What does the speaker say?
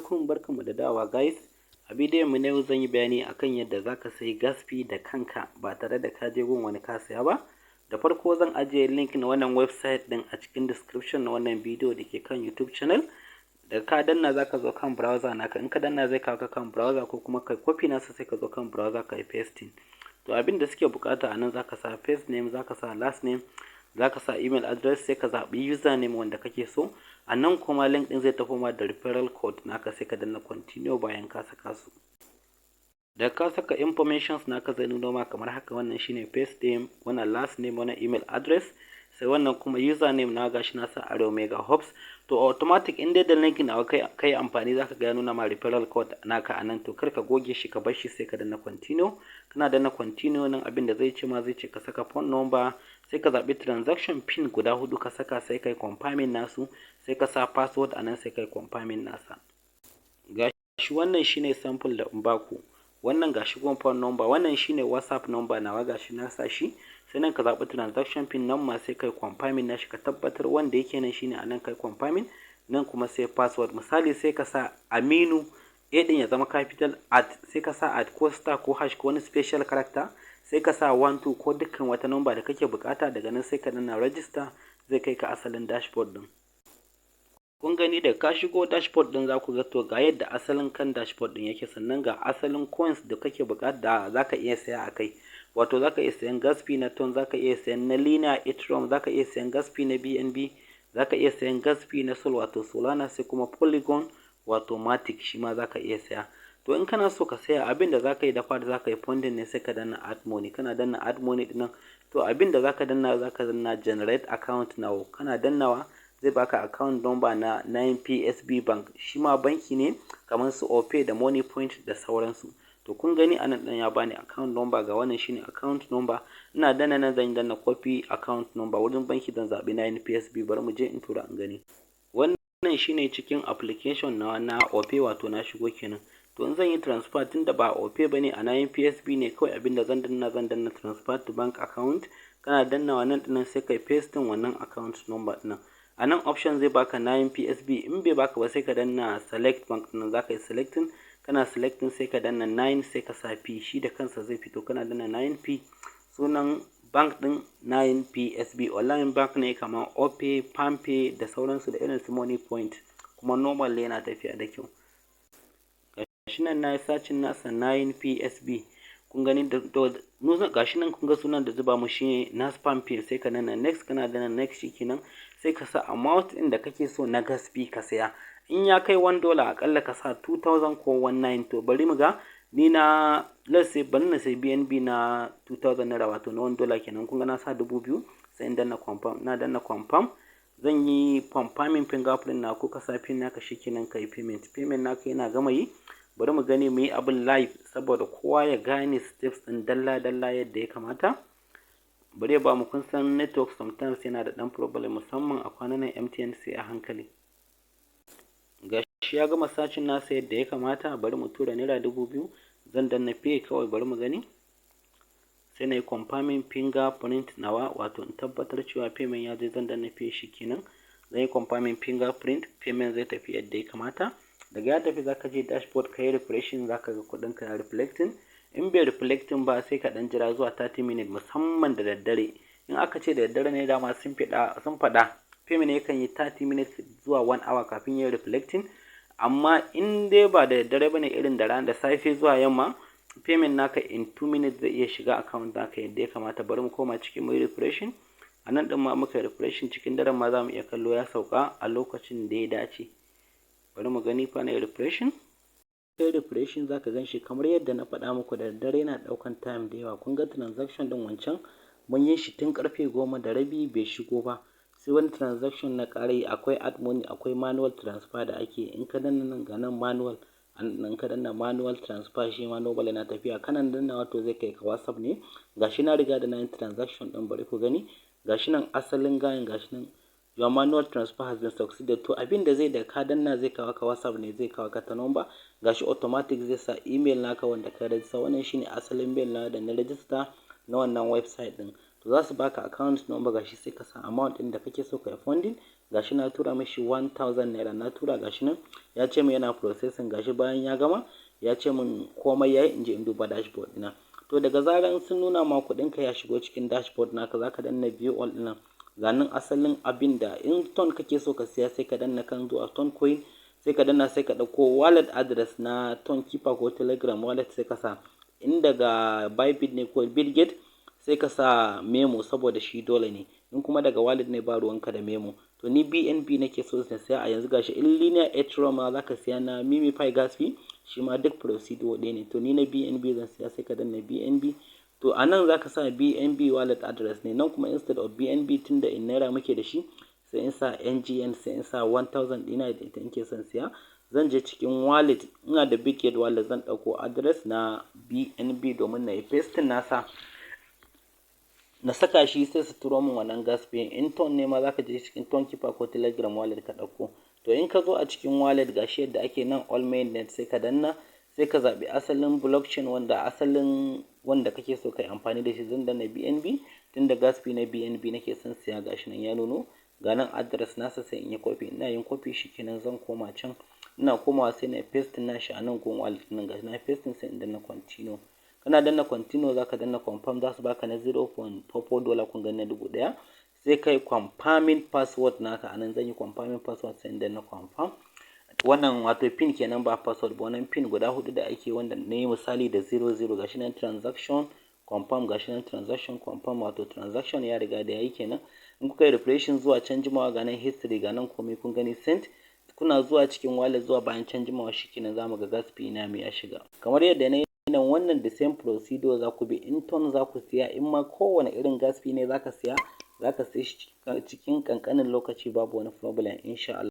Alaikum, barkanmu da dawowa, guys. A bidiyon mu na yau zan yi bayani akan yadda zaka sayi gas fee da kanka ba tare da ka je gun wani ka saya ba. Da farko, zan ajiye link na wannan website din a cikin description na wannan bidiyo da ke kan YouTube channel. Da ka danna, zaka zo kan browser naka. In ka danna, zai kawo ka kan browser, ko kuma kai copy nasa, sai ka zo kan browser ka yi pasting. To, abin da suke bukata a nan, zaka sa first name, zaka sa last name, zaka sa email address, sai ka zaɓi username wanda kake so. A nan kuma link ɗin zai tafi ma da referral code naka, sai ka danna continue bayan ka saka su. Da ka saka informations naka, zai nuno ma kamar haka. Wannan shine first name, wannan last name, wannan email address, sai wannan kuma username na. Gashi na sa Arewa Mega Hubs. To, automatic in dai da link nawa kai amfani, zaka ga ya nuna ma referral code naka a nan. To, kar ka goge shi, ka bar shi, sai ka danna continue. Kana danna continue nan, abin da zai ce ma, zai ce ka saka phone number, sai ka zaɓi transaction pin guda hudu ka saka, sai kai confirming nasu, sai ka sa password a nan, sai kai confirming nasa. Gashi wannan shine sample da in baku. Wannan gashi gun phone number, wannan shine WhatsApp number nawa, gashi na sa shi. Sai nan ka zaɓi transaction pin, nan ma sai kai confirming nashi, ka tabbatar wanda yake nan shine a nan, kai confirming. Nan kuma sai password. Misali, sai ka sa Aminu, A din ya zama capital, at, sai ka sa at ko star ko hash ko wani special character, sai ka sa 1 2 ko dukkan wata number da kake bukata. Daga nan sai ka danna register, zai kai ka asalin dashboard din. Kun gani, da ka shigo dashboard din, za ku ga, to, ga yadda asalin kan dashboard din yake. Sannan ga asalin coins da kake bukata da zaka iya saya a kai, wato zaka iya sayan gas fee na TON, zaka iya sayan na Linea Ethereum, zaka iya sayan gas fee na BNB, zaka iya sayan gas fee na Sol, wato Solana, sai kuma Polygon, wato Matic, shi ma zaka iya saya. To, in kana so ka saya, abin da zaka yi, da fari zaka yi funding ne, sai ka danna add money. Kana danna add money din, to, abin da zaka danna, zaka danna generate account now. Kana dannawa, zai baka account number na 9PSB Bank. Shi ma banki ne kamar su Opay da Moniepoint da sauransu. To, kun gani, a nan ɗin ya bani account number. Ga wannan shine account number. Ina danna nan, zan danna copy account number. Wurin banki zan zaɓi 9PSB. Bari mu je in tura in gani. Wannan shine cikin application na Opay, wato na shigo kenan. To, in zan yi transfer, tunda ba Opay bane, a 9PSB ne, kawai abinda zan danna, zan danna transfer to bank account. Kana danna wannan ɗinnan, sai kai pasting wannan account number ɗinnan. A nan option zai baka 9PSB. In bai baka ba, sai ka danna select bank ɗinnan, zaka yi selecting. Kana selecting, sai ka danna 9, sai ka sa P, shi da kansa zai fito. Kana danna 9P, sunan bank ɗin 9PSB online bank ne kamar Opay, Palmpay da sauransu, da irin su Moniepoint, kuma normal yana tafiya da kyau. Gashi nan na yi searching nasa, 9PSB. Kun gani da gashi nan, kun ga sunan da zuba mu shine na spam pay. Sai ka danna next. Kana danna next, shikenan, sai ka sa amount ɗin da kake so na gas fee ka saya. In ya kai $1, akalla ka sa 2000 ko 19. To, bari mu ga, ni na, let's say, bari na sai BNB na 2000 naira, wato na $1 kenan. Kun ga na sa 2000, sai in danna confirm. Na danna confirm, zan yi confirming fingerprint na ko ka sa pin naka, shikenan, ka yi payment. Payment naka yana gama yi, bari mu gani, mu yi abin live saboda kowa ya gane steps ɗin dalla dalla yadda ya kamata. Bari ya ba mu. Kun san network sometimes yana da ɗan problem, musamman a kwanan nan MTN sai a hankali. Gashi ya gama searching nasa yadda ya kamata. Bari mu tura naira 2000. Zan danna pay kawai, bari mu gani. Sai na yi confirming fingerprint nawa, wato in tabbatar cewa payment ya je. Zan danna pay, shikenan. Zan yi confirming fingerprint, payment zai tafi yadda ya kamata. Daga ya tafi, zaka je dashboard ka yi refreshing, zaka ga kuɗin ka ya reflecting. In bai reflecting ba, sai ka ɗan jira zuwa 30 minutes, musamman da daddare. In aka ce da daddare ne, dama sun faɗa payment yakan yi 30 minutes zuwa 1 hour kafin ya reflecting. Amma in dai ba da daddare bane, irin da rana, da safe zuwa yamma, payment naka in 2 minutes zai iya shiga account naka yadda ya kamata. Bari mu koma cikin mu yi refreshing. A nan ɗin ma muka refreshing cikin daren ma, za mu iya kallo ya sauka a lokacin da ya dace. Bari mu gani fa, na refreshing. Kai refreshing, za ka gan shi kamar yadda na faɗa muku, da daddare yana ɗaukan time da yawa. Kun ga transaction ɗin wancan mun yi shi tun karfe 10:30, bai shigo ba. Sai wani transaction na ƙara yi. Akwai add money, akwai manual transfer da ake. In ka danna nan, ga nan manual, in ka danna manual transfer, shi ma normal yana tafiya. Kana danna, wato zai kai ka WhatsApp ne. Gashi na riga da na yi transaction ɗin, bari ku gani. Gashi nan asalin gayin, gashi nan, "Your manual transfer has been succeeded." To, abin da zai, da ka danna, zai kawo ka WhatsApp ne, zai kawo ka ta number. Gashi automatic zai sa email naka wanda ka register. Wannan shine asalin mail na da na register na wannan website din. To, za su baka account number. Gashi, sai ka sa amount din da kake so ka yi funding. Gashi na tura mishi 1000 naira, na tura, gashi nan ya ce min yana processing. Gashi bayan ya gama ya ce min komai yayi, in je in duba dashboard ɗina. To, daga zaran sun nuna ma kuɗinka ya shigo cikin dashboard naka, zaka danna view all ɗin nan. Ga nan asalin abin da in ton kake so ka siya, sai ka danna kan zuwa ton coin, sai ka danna, sai ka ɗauko wallet address na Ton Keeper ko Telegram wallet, sai ka sa. In daga Bybit ne ko Bitget, sai ka sa memo, saboda shi dole ne. In kuma daga wallet ne, ba ruwanka da memo. To, ni BNB nake so na siya a yanzu. Gashi, in Linea Ethereum ma zaka siya na MemeFi gas fee, shi ma duk procedure ɗaya ne. To, ni na BNB zan siya, sai ka danna BNB. To, a nan zaka sa BNB wallet address ne. Nan kuma instead of BNB, tunda in naira muke da shi, sai in sa NGN, sai in sa 1000 ɗina da ita nake son siya. Zan je cikin wallet, ina da Bitget wallet, zan ɗauko address na BNB domin na yi pasting nasa, na saka shi, sai su turo min wannan gas fee. In ton ne ma, zaka je cikin Ton Keeper ko Telegram wallet ka ɗauko. To, in ka zo a cikin wallet, gashi yadda ake nan, all mainnet, sai ka danna, sai ka zaɓi asalin blockchain wanda asalin wanda kake so ka yi amfani da shi. Zan danna BNB tunda gas fee na BNB nake son siya. Gashi nan ya nuno, ga nan address nasa, sai in yi copy. Ina yin copy, shikenan, zan koma can. Ina komawa sai na paste nashi a nan gun wallet nan. Gashi na pasting, sai in danna continue. Kana danna continue, zaka danna confirm, za su baka na $0.44. Kun ga na 1000. Sai kai confirming password naka. Anan zan yi confirming password, sai in danna confirm. Wannan wato pin kenan, ba password ba, wannan pin guda hudu da ake, wanda na yi misali da 00. Gashi nan transaction confirm, gashi nan transaction confirm, wato transaction ya riga da yayi kenan. In kuka yi refreshing zuwa can jimawa, ga nan history, ga nan komai kun gani sent. Kuna zuwa cikin wallet zuwa bayan can jimawa, shikenan, zamu ga gas fee na ya shiga. Kamar yadda na yi nan, wannan the same procedure za ku bi in ton za ku siya. In ma kowane irin gas fee ne zaka siya, zaka siya shi cikin kankanin lokaci, babu wani problem, insha Allah.